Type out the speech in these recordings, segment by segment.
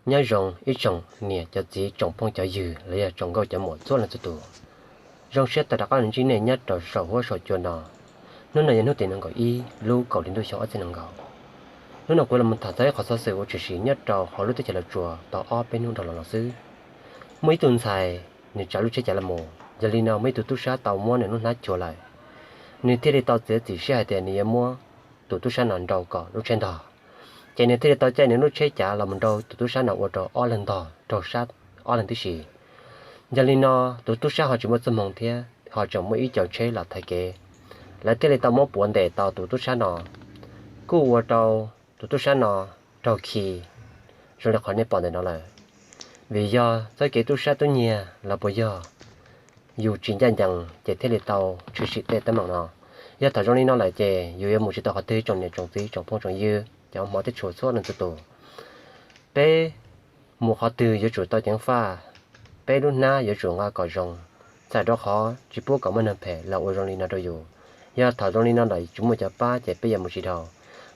Nyob zoo ib tsoom niam cov txiv tsoom phooj cov ywg los yog tsoom nkauj cov muam txhua leej txhua tus. Zoo siab tau rov qab los ntsib nej nyob rau saum huab saum cua no. Hnub no yog hnub tim nees nkaum ib lub kaum hli ntuj xyoo ob txhiab nees nkaum. Hnub no kuv los tham txog ib qhov xov xwm uas tshwm sim nyob rau hauv lub teb chaws Los Tsuas tau ob peb hnub dhau los no xwb. Muaj ib tug ntxhais nws tsav lub tsheb cav los mus, yog li no muaj ib tug tub sab tau muab nws lub hnab chua lawm. Nws thiaj li tau txiav txim siab hais tias nws yuav muab tus tub sab no nrau kom lub tsheb ntog. Ces nws thiaj li tau caij nws lub tsheb cav los mus nrau tus tub sab no ua rau ob leeg ntog raug sab ob leeg tib si. Yog li no tus tub sab ho tsis muaj txoj hmoo thiab ho tseem muaj ib co tsheb los thaiv kev, lawv thiaj li tau muab puav ntes tau tus tub sab no, kuj ua rau tus tub sab no raug khi zoo li qhov nej pom ntawm no lawm. Vim yog txoj kev tub sab tub nyiag los puas yog yus tsis ncaj ncees ces thiaj li tau tshwm sim tej teeb meem no. Yog thaum zoo li no lawm ces yus yuav mus tsis tau qhov twg tsoom niam tsoom txiv tsoom phooj tsoom ywg cov hmov thiab tshua txhua leej txhua tus. Peb mus qhov twg yuav tsum tau ceev faj, peb lub hnab yuav tsum nqa kom zoo, txawm rau qhov tsis pub kom muaj neeg phem los ua zoo li no rau yus. Yog thaum zoo li no lawm tsis muaj cov pab ces peb yuav mus tsis dhau.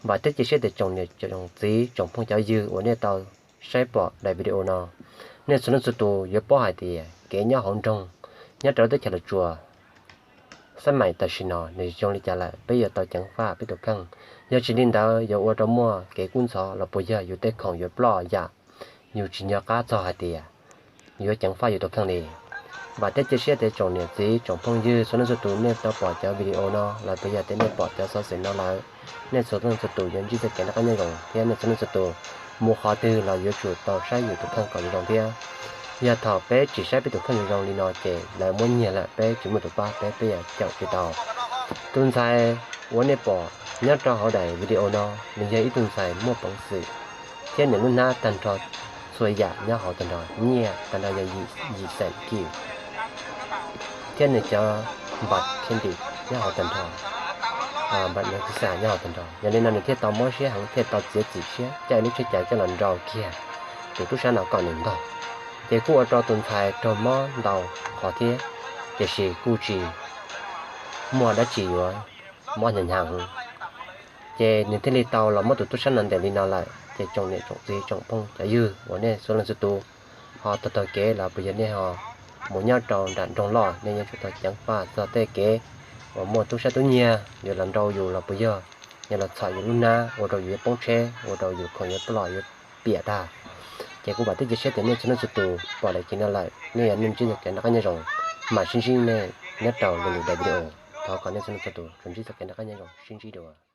Vam thiab cia siab tias tsoom niam tsoom txiv tsoom phooj cov ywg uas nej tau saib pom daim video no, nej txhua leej txhua tus yuav paub hais tias kev nyob hauv nroog nyob rau lub teb chaws Los Tsuas xab maim tam sim no nws zoo li cas lawm, peb yuav tau ceev faj peb tus kheej. Yog tsis li ntawd yuav ua rau muaj kev kub ntxhov los puas yog yus tej khoom yuav ploj yam, yus tsis nco qab txog hais tias yuav ceev faj yus tus kheej li. Vam thiab cia siab tias tsoom niam txiv tsoom phooj ywg txhua leej txhua tus nej tau pom cov video no los puas yog tias nej pom cov xov xwm no lawm, nej txhua leej txhua tus yuav ntsib txoj kev noj qab nyob zoo thiab nej txhua leej txhua tus mus qhov twg los yuav tsum tau saib yus tus kheej kom zoo thiab. Yog thaum peb tsis saib peb tus kheej zoo zoo li no ces lawv muab nyiag lawm peb tsis muaj tus pab peb peb yuav caum tsis tau. Tus ntxhais uas nej pom nyob rau hauv daim video no nws yog ib tug ntxhais muaj peev xwm thiab nws lub hnab tag nrho txhua yam nyob hauv tag nrho, nyiaj tag nrho yog yim xeem kis thiab nws cov npam kheej dim nyob hauv tag nrho, npam xa nyob hauv tag nrho. Yog li no nws thiaj tau mob siab heev thiaj tau txiav txim siab caij lub tsheb cav coj los nrau kiag tus tub sab no kom nws ntog. Ces kuj ua rau tus ntxhais raug mob ntau qhov thiab, tiam sis kuj tsis muaj dab tsi yuav mob hnyav hnyav heev. Ces nws thiaj li tau los muab tus tub sab no ntes li no lawm. Ces tsoom niam tsoom txiv tsoom phooj cov ywg uas nej txhua leej txhua tus ho taug taug kev los puas yog nej ho mus nyob rau nram nroog loj, nej yuav tsum tau ceev faj txog tej kev uas muaj tub sab tub nyiag yuav los nrau yus los puas yog, yog los txhom yus lub hnab ua rau yus yuav poob tsheb, ua rau yus khoom yuav ploj yuav piam tag. Ces kuv vam thiab cia siab tias nej txhua leej txhua tus pom daim video no lawm nej yuav ntsib txoj kev noj qab nyob zoo. Mam sib ntsib nej nyob rau lwm lwm daim video. Thov kom nej txhua leej txhua tus tsuas ntsib txoj kev noj qab nyob zoo, sib ntsib dua.